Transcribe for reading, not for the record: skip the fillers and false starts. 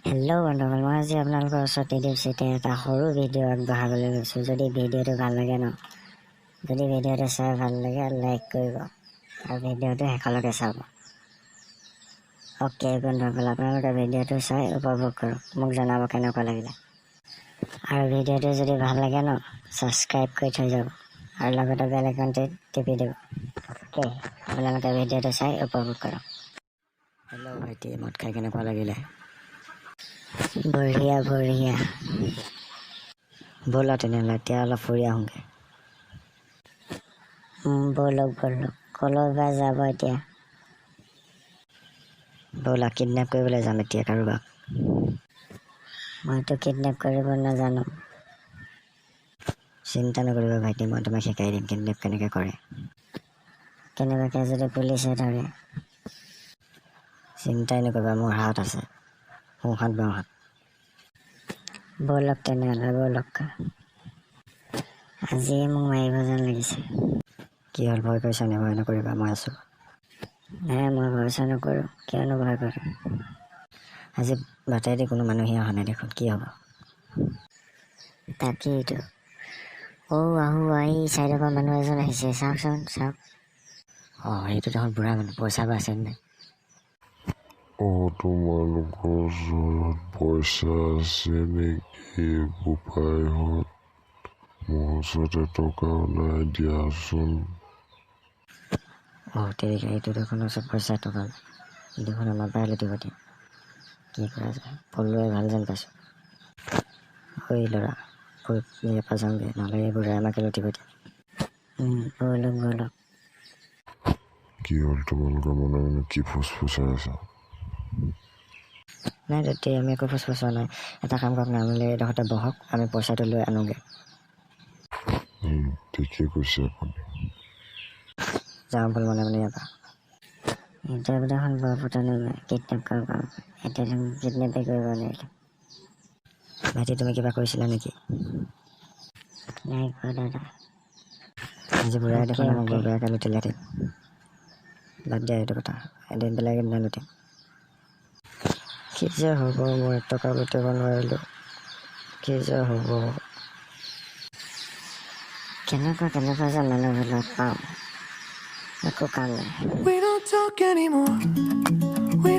Hello' বন্ধুসকল, মই আজি আপোনালোকৰ ওচৰত টিডিপ চিটিৰ এটা সৰু ভিডিঅ' আগবঢ়াবলৈ লৈছোঁ। যদি ভিডিঅ'টো ভাল লাগে ন, যদি ভিডিঅ'টো চাই ভাল লাগে, লাইক কৰিব আৰু ভিডিঅ'টো শেষলৈকে চাব। অ'কে বন্ধুসকল, আপোনালোকে ভিডিঅ'টো চাই উপভোগ কৰক, মোক জনাব কেনেকুৱা লাগিলে। আৰু ভিডিঅ'টো যদি ভাল লাগে ন, ছাবস্ক্ৰাইব কৰি থৈ যাব আৰু লগতে বেল আইকনটো টিপি দিব। অ'কে, আপোনালোকে ভিডিঅ'টো চাই উপভোগ কৰক। হেল্ল' ভাইটি, মদ খাই কেনেকুৱা লাগিলে? বঢ়িয়া বঢ়িয়া। ব'লা তেনেহ'লে, এতিয়া অলপ ফুৰি আহোঁগৈ। ব'লক ব'লক। ক'লৈ বা যাব এতিয়া? ব'লা, কিডনেপ কৰিবলৈ যাম এতিয়া কাৰোবাক। মইতো কিডনেপ কৰিব নাজানো। চিন্তা নকৰিবা ভাইটি, মই তোমাক শিকাই দিম কিডনেপ কেনেকৈ কৰে। কেনেবাকৈ যদি পুলিচে ধৰে? চিন্তাই নকৰিবা, মোৰ হাত আছে, সোঁহাত বাওঁহাত। ব'লক তেনেহ'লে, ব'লক। আজিয়ে মোক মাৰিব যেন লাগিছে। কি হ'ল, ভয় কৰিছা নে? ভয় নকৰিবা, মই আছোঁ। নাই, মই ভয় চয় নকৰোঁ। কিয়নো ভয় কৰিম? আজি বাটেদি কোনো মানুহেই অহা নাই দেখোন, কি হ'ব? তাকেইতো। অ' আহো, এই চাইডৰ পৰা মানুহ এজন আহিছে, চাওকচোন চাওক। অঁ, সেইটো দেখোন বুঢ়া মানুহ, পইচা বা আছে নাই? অ', তোমালোকৰ ওচৰত পইচা আছে নেকি বোপাইহঁত? মোৰ ওচৰত এটকাও নাই, দিয়াচোন। অঁ তেৰিকা, এইটো দেখোন ওচৰত পইচা এটকাও নাই। ই দেখোন আমাৰ পৰাই লুটিব এতিয়া। কি কৰা যায়? পলোৱাই ভাল যেন পাইছোঁ। ঐ ল'ৰা, ব'ল ইয়াৰ পৰা যাওঁগৈ, নহ'লে এই বুঢ়াই আমাকে লুটিব এতিয়া। ব'লক ব'লক। কি হ'ল, তোমালোকৰ মনে মনে কি ফুচফুচাই আছা? নাই তেতিয়া আমি একো ফুচফুচোৱা নাই। এটা কাম কৰক না, আপোনালোকে এইডোখৰতে বহক, আমি পইচাটো লৈ আনোগৈ। ঠিকেই কৈছে আপুনি। যাওঁ ব'ল মনে মনে ইয়াৰ পৰা। এতিয়া দেখোন বৰ ফুটনি, কিডনেপ কৰিব, এতিয়া দেখোন কিডনেপেই কৰিব নোৱাৰিলে। ভাইটি, তুমি কিবা কৈছিলা নেকি? নাই কোৱা দাদা। আজি বুঢ়াই দেখোন অ'কে, আমাক বৰ অ'কে। বেয়াকৈ লুটিলেহেঁতেন। বাদ দিয়া এইটো কথা, এদিন বেলেগ এদিনা লুটিম। কি যে হ'ব, মই এটকা লুটিব নোৱাৰিলোঁ, কি যে হ'ব? কেনেকুৱা কেনেকুৱা যে মানুহবোৰ লগ পাওঁ, একো কাম নাই। We don't talk anymore. We